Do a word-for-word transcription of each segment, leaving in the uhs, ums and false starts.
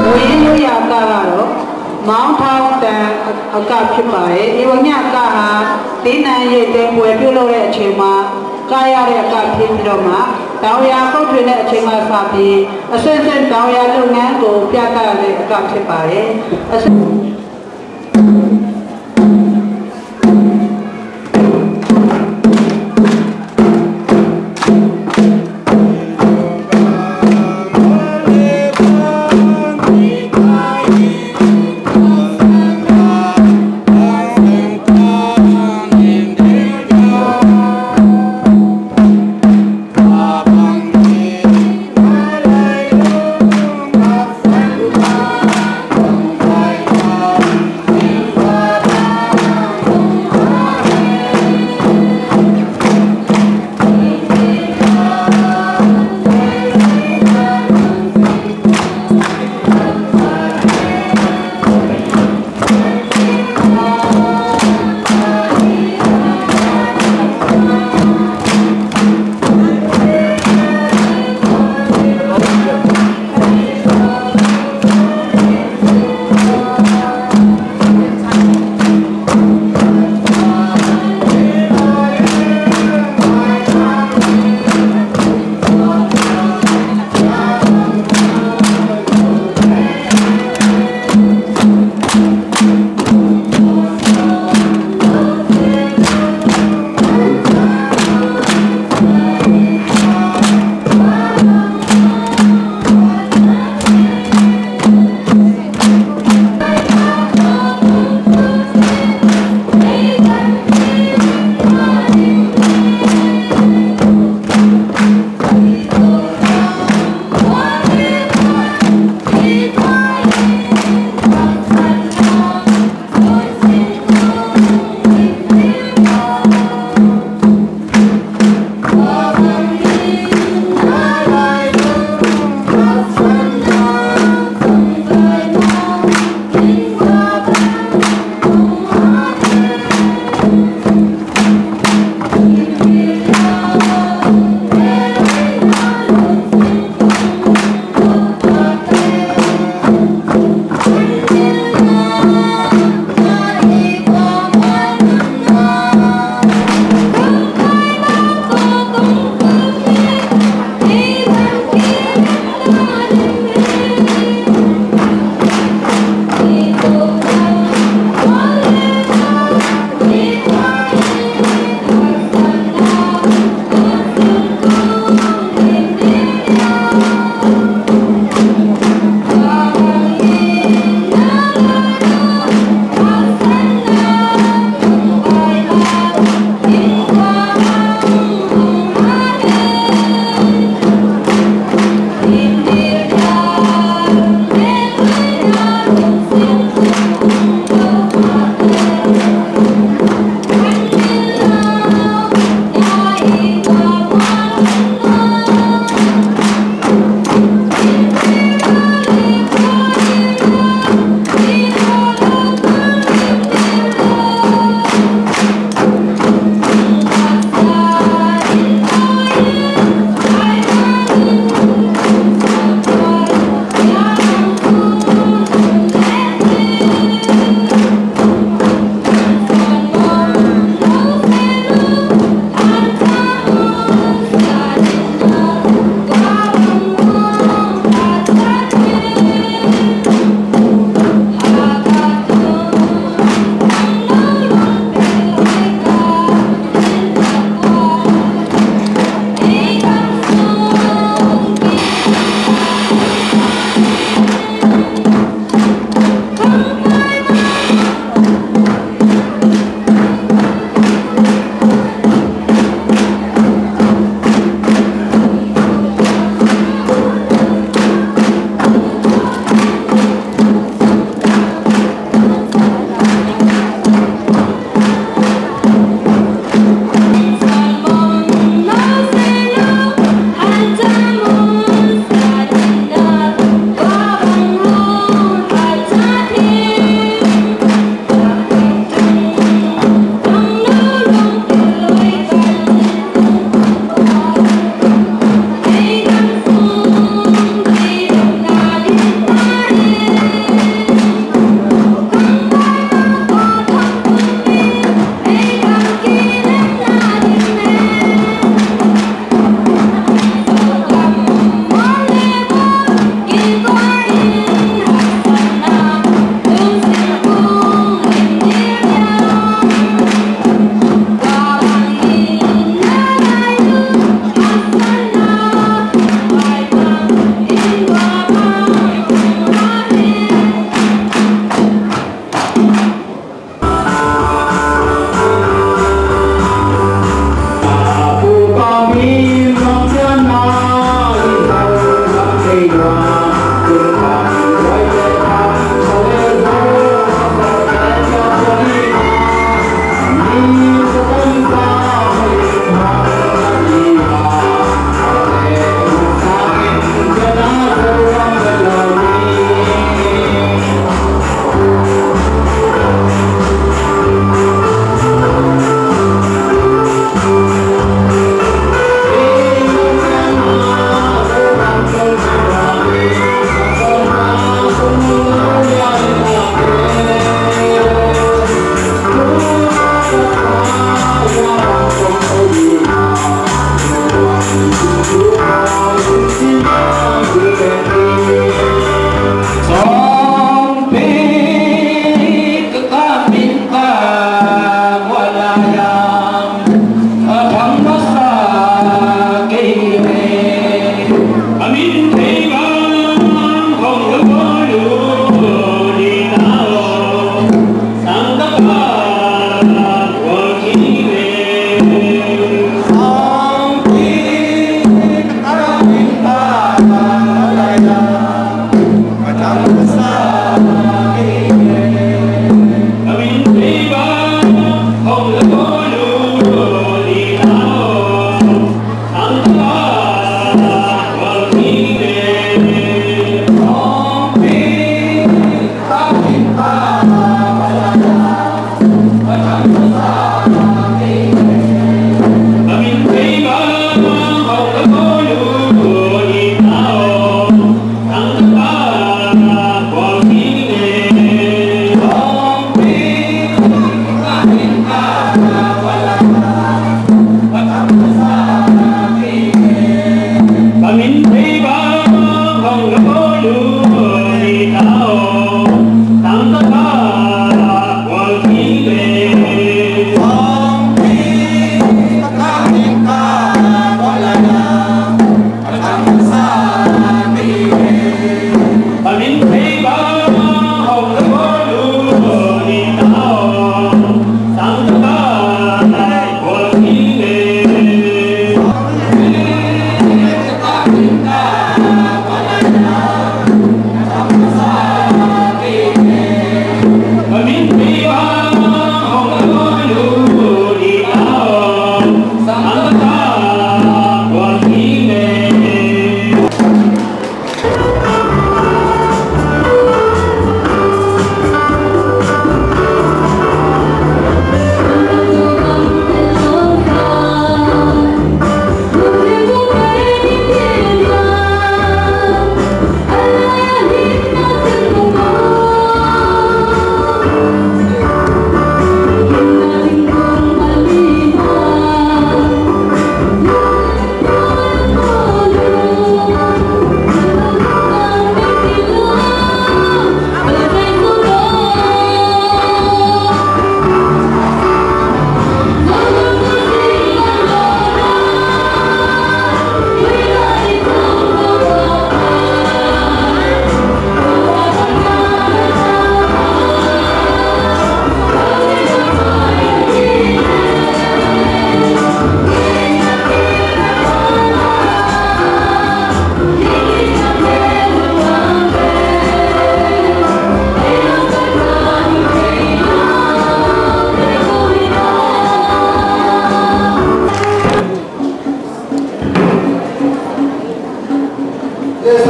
မွေးရိုးရာကကတော့ မောင်းထောင်းတံ အကဖြစ်ပါတယ်။ ဒီဝညအကဟာ သီးနှံရိတ်သိမ်းပွဲပြုလုပ်တဲ့အချိန်မှာ ကရတဲ့အကဖြစ်ပြီးတော့မှ တောင်ယာခုတ်ထွင်တဲ့အချိန်မှစပြီး အဆင့်ဆင့်တောင်ယာလုပ်ငန်းကိုပြသတဲ့အကဖြစ်ပါတယ်။ အဆင့်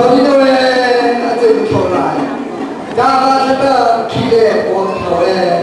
Tawh ni no e, a ceu thaw lai. Ka ba thata khi le pawng thaw e.